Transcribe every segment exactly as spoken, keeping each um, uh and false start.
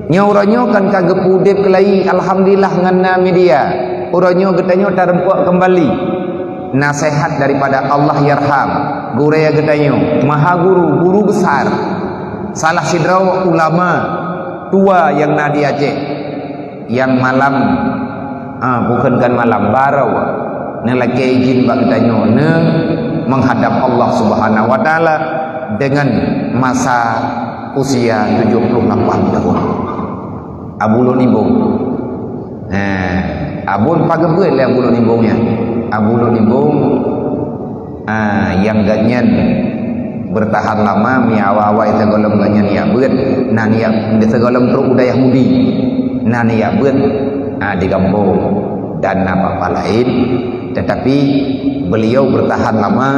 Nyoe uroe nyoe kan ka geupeu udeb keulayi, alhamdulillah ngon na media. Uroe nyoe geutanyoe tareumpok keumbali naseuhat daripada Allahyarham, gurée geutanyoe, maha guru, guru besar, salah sidroe ulama tua nyang na di Aceh. Nyang malam, ah, bukon kon malam, baroe neulakée idhin bak geutanyoe neu meuhadab Allah Subhanahu wa Taala deungon masa usia tujuh puluh lapan tahun. Abu Lôn Imbong. Nah, Abon pageubeuet lé Abu Lôn Imbong nyan. Abu Lôn Imbong, ah, nyang gobnyan beurtahan lama, mi awai-awai sigohlom gobnyan jak beuet, na jak sigohlom trok u dayah Mudi, na jak beuet, ah, di gampông dan na papa laén, teutapi beuliau beurtahan lama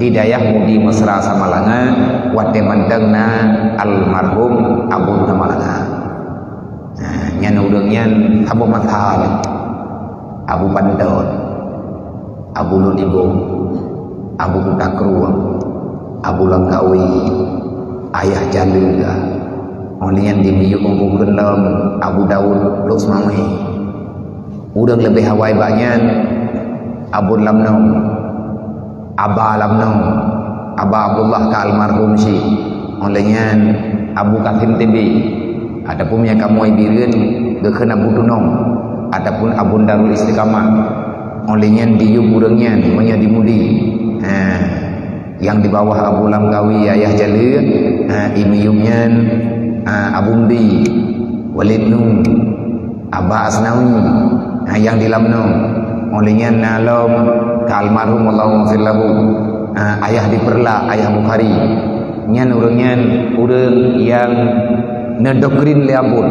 di dayah Mudi Mesra Samalanga, watée mantong na almarhum Abu Samalanga. Nah, nyan ureuëng nyan saboh mazhab, Abu Panton, Abu Lôn Imbong, Abu Kuta Krueng, Abu Langkawi, Ayah Jaleue, óh lheueh nyan di miyueb Abu Keundom, Abu Daud Lhokseumawe. Ureuëng leubeh awai bak nyan, Abu Lamnong, Aba Lamnong, Aba Abdullah ka almarhum cit, óh lheueh nyan Abu Kasim Tebe, ataupun nyang kamoe Bireuen geukheun Abu Tunong, ataupun Abon Darul Istiqamah. Óh lheueh nyan diyueb ureuëng nyan meunyoe di Mudi. Ha, nyang di bawah Abu Langkawi, Ayah Jaleue, ha, i miyueb nyan, ha, Abu Mdi, Walid Nu, Aba Asnawi, ha, nyang di Lamnong. Óh lheueh nyan na lom ka almarhum, Allahumma ghfir lahu, ha, Ayah di Peureulak, Ayah Bukhari. Nyan ureuëng nyan ureuëng nyang neudoktrin lé Abon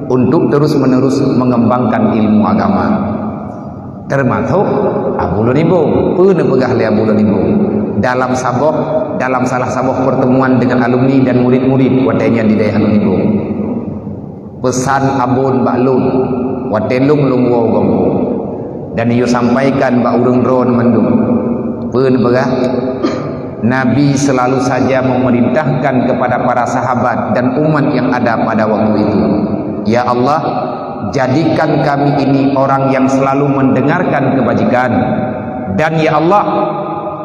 untuk terus-menerus mengembangkan ilmu agama. Termasuk Abu Lôn Imbong. Peue neupeugah lé Abu Lôn Imbong? Dalam saboh, dalam salah saboh pertemuan dengan alumni dan murid-murid watée nyan di dayah Lôn Imbong. Peusan Abon bak lôn, watée lôn lôn woe u gampông, dan yue sampaikan bak ureuëng droeneuh mandum. Peue neupeugah? Nabi selalu saja memerintahkan kepada para sahabat dan umat yang ada pada waktu itu, "Ya Allah, jadikan kami ini orang yang selalu mendengarkan kebajikan, dan ya Allah,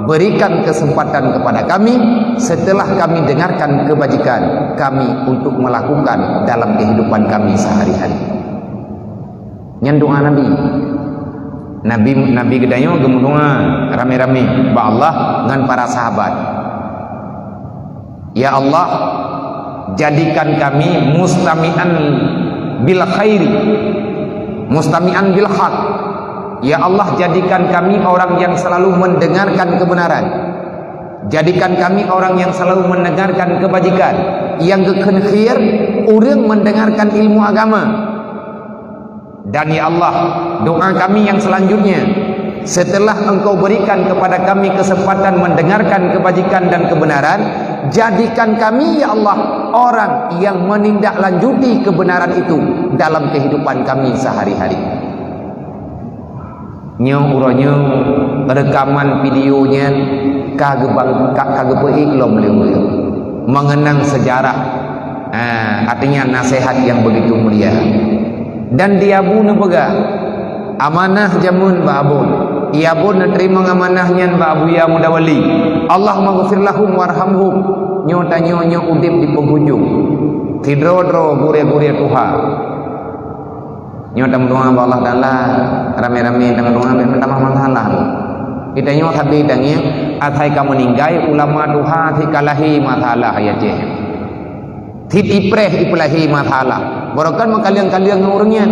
berikan kesempatan kepada kami setelah kami dengarkan kebajikan kami untuk melakukan dalam kehidupan kami sehari-hari." Nyan doa Nabi. Nabi, Nabi geutanyoe geumeudoa ramé-ramé bak Allah ngon para sahabat. "Ya Allah, jadikan kami mustami'an bil khairi, mustami'an bil haq." Ya Allah, jadikan kami orang yang selalu mendengarkan kebenaran. Jadikan kami orang yang selalu mendengarkan kebajikan, nyang geukheun kheun ureuëng mendengarkan ilmu agama. Dan ya Allah, doa kami yang selanjutnya, setelah Engkau berikan kepada kami kesempatan mendengarkan kebajikan dan kebenaran, jadikan kami, ya Allah, orang yang menindaklanjuti kebenaran itu dalam kehidupan kami sehari-hari. Nyoe uroe nyoe reukaman video nyan ka geubang-, ka, ka geupeuék lom lé ulôn mengenang sejarah, ha, artinya nasihat yang begitu mulia. Dan di Abu neupeugah, amanah jameun bak Abon. Di Abon neuteurimong amanah nyan bak Abuya Mudawali. Allahumma ghfir lahum warhamhum. Nyoe tanyoe nyoe udeb di penghujung. Sidroe-droe gurée-gurée tuha. Nyoe tameudoa bak Allah Taala, ramé-ramé tameudoa, bèk meutamah masalah. Geutanyoe sabe tangieng, asai ka meuninggai ulama tuha sit ka lahé masalah, ya ceh. Sit ipreh ipeulahé masalah. Barokon meukaleueng-kaleueng ngon ureuëng nyan.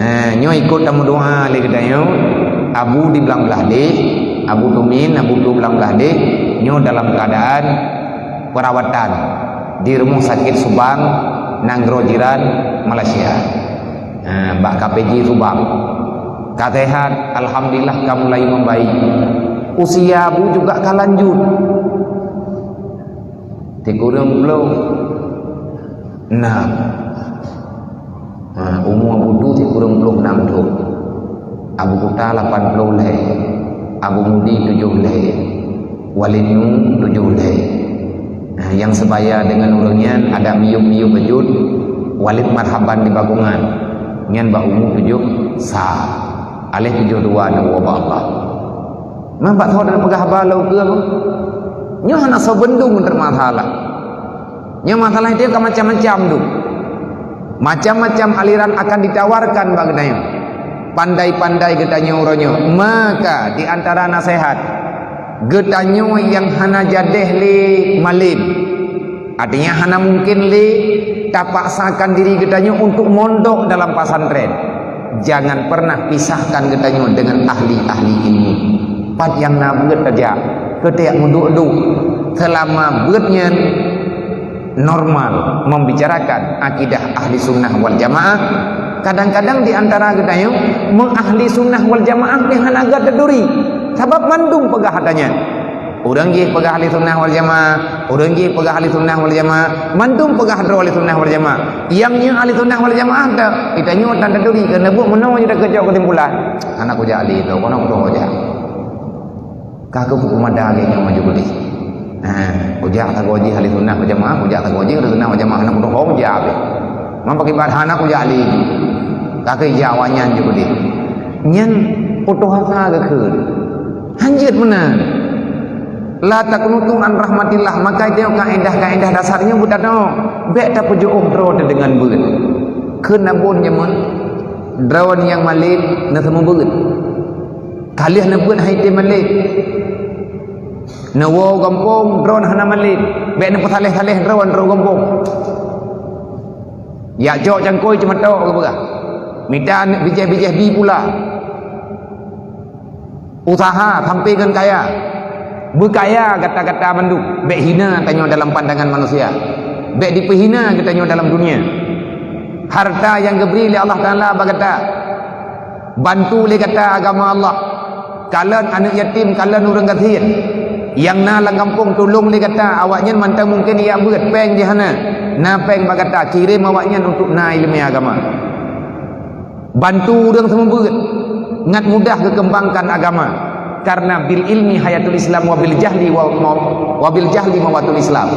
Nah, nyoe ikot tameudoa lé geutanyoe, Abu di Blang Blahdeh, Abu Tumin, Abu Tu Blang Blahdeh, nyoe dalam keuadaan perawatan di Rumoh Sakét Subang, nanggroe jiran Malaysia. Ha, bak K P J Subang. Ka sehat, alhamdulillah ka mulai membaik. Usia Abu juga ka lanjut. Sikureueng ploh nam. Ha, umu Abu Tu sikureueng ploh nam thon. Abu Kuta lapan ploh lhèe. Abu Mudi tujoh lhèe. Walid Nu tujoh lhèe. Nah, nyang seubaya deungon ureuëng nyan adak miyueb-miyueb bacut, walid marhaban di bagongan. Nyan bak umu tujoh sa. Aléh tujoh dua neuwoe bak Allah. Mah bak thon peugah haba lom keu apa? Nyoe hana soe beundong teuma masalah. Nyoe masalah itu ka macam-macam tu. Macam-macam aliran akan ditawarkan bak geutanyoe. Pandai-pandai geutanyoe uroe nyoe. Maka di antara nasihat, geutanyoe nyang hana jadeh lé malem. Artinya hana mungkin lé tapaksakan diri geutanyoe untuk mondok dalam pesantren. Jangan pernah pisahkan geutanyoe dengan ahli-ahli ilmu. Pat nyang na beuet tajak, keutek meuduek-duek. Selama beuet nyan normal membicarakan akidah ahli sunnah wal jamaah, kadang-kadang di antara geutanyoe meuahli sunnah wal jamaah nyang hana gata turi. Sabab mandum peugah hata nyan. Ureuëng jih peugah ahli sunnah wal jamaah, ureuëng jih peugah ahli sunnah wal jamaah, mandum peugah droe ahli sunnah wal jamaah. Nyang nyoe ahli sunnah wal jamaah dak, geutanyoe tan taturi keuneuk buet meunoe jeuet keucok keusimpulan. Hana kujak ahli tu, kono kutoh jak. Ka keupeue mada lagée nyoe maju keudeh. Ha, kujak sagoe jih ahli sunnah wal jamaah, kujak sagoe jih ahli sunnah wal jamaah, hana kutoh jak abéh. Memang pakai ibarat hana kujak ahli jih. Ka keu jak awaknyan jih keudeh. Nyan putôh asa geukheun. Hanjeuet meunan. La taqnutu an rahmatillah, maka itu kaedah-kaedah dasar nyoe beutanoe. Bék tapeujuoh droe teuh deungon beuet. Kheun nabon jameun, droe nyang malem na seumeubeuet. Ka lheueh neubeuet hai tém malem. Neuwoe gampông, droe hana malem. Bék neupeusaleh-saleh droe rot gampông. Yak jok cangkôi ceumatok geupeugah. Mita bijéh-bijéh bi pula. Usaha sampai ngon kaya. Beukaya gata-gata mandum. Bék hina tanyoe dalam pandangan manusia. Bék dipeuhina geutanyoe dalam dunia. Harta nyang geubri lé Allah Taala bak gata. Bantu lé gata agama Allah. Kalon aneuëk yatim, kalon ureuëng gasien. Nyang na lam gampông tulông lé gata, awaknyan mantong mungken jak beuet, péng jih hana. Na péng bak gata, kirém awaknyan untuk na iéleumé agama. Bantu ureuëng seumeubeuet, ngat mudah geukeumbangkan agama. Karena bil ilmi hayatul Islam wa bil jahli wa, wa, wa bil jahli mawatul Islam.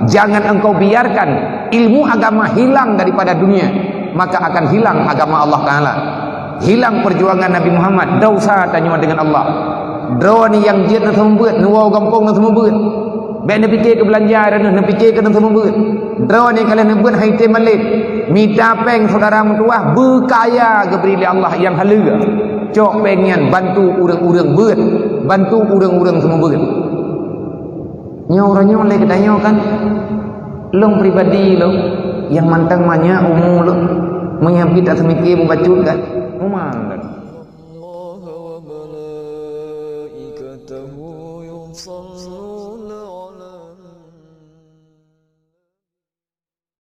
Jangan engkau biarkan ilmu agama hilang daripada dunia, maka akan hilang agama Allah Taala. Hilang perjuangan Nabi Muhammad, dosa tanyoe dengan Allah. Droe nyang jeuet na seumeubeuet, neuwoe gampông na seumeubeuet. Bék neupike keu beulanja droeneueh, neupike keu na seumeubeuet. Droe nyang ka lheueh neubeuet hai tém malem. Mita péng saudara meutuwah beukaya geubri lé Allah nyang haleue. Cok péng nyan bantu ureuëng-ureuëng beuet, bantu ureuëng-ureuëng seumeubeuet. Nyoe uroe nyoe lé geutanyoe kan, lôn pribadi lôn nyang mantong manyak umu lôn, meunyoe pih taseumike mubacut kan, mumang lôn.